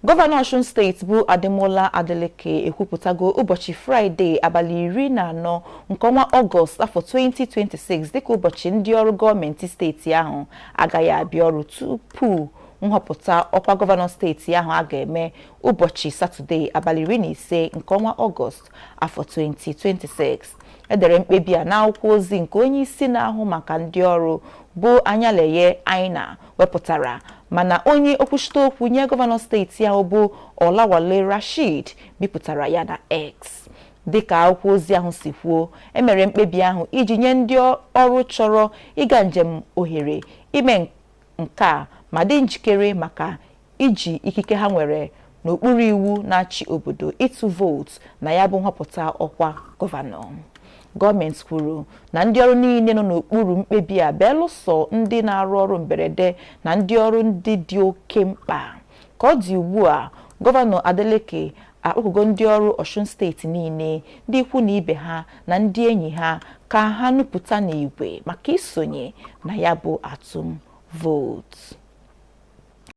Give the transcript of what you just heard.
Gọvanọ Ọshun Steeti bụ Ademola Adeleke ekwupụtago ụbọchị Fraịde, abalị 14 nke ọnwa Ọgọst, afọ 2026 dịka ụbọchị ndị ọrụ gọọmenti steeti ahụ agaghị abịa ọrụ tupu nhọpụta ọkwa gọvanọ steeti ahụ a ga-eme ụbọchị Satọde, abalị 15 nke ọnwa Ọgọst, afọ 2026. Edere mkpebi a n'akwụkwọ ozi nke onye isi na-ahụ maka ndị ọrụ bụ Anyaleye Aina wepụtara, mana onye okwuchite okwu nye gọvanọ steeti ahụ bụ Olawale Rasheed bipụtara ya na X. Dịka akwụkwọ ozi ahụ si kwuo, emere mkpebi ahụ iji nye ndị ọrụ chọrọ ịga njem ohere ime nke a ma dị njikere maka iji ikike ha nwere n'okpuru iwu na-achị obodo ịtụ vootu na ya bụ nhọpụta ọkwa gọvanọ. Gọọmenti kwuru na ndị ọrụ niile nọ n'okpuru mkpebi a, belụsọ ndị na-arụ ọrụ mberede na ndị ọrụ ndị dị oke mkpa. Ka ọ dị ugbu a, Gọvanọ Adeleke akpọkugo ndị ọrụ Ọshun Steeti niile, ndị ikwu na ibe ha na ndị enyi ha ka ha nupụta n'igwe maka isonye na ya bụ atụm vootu.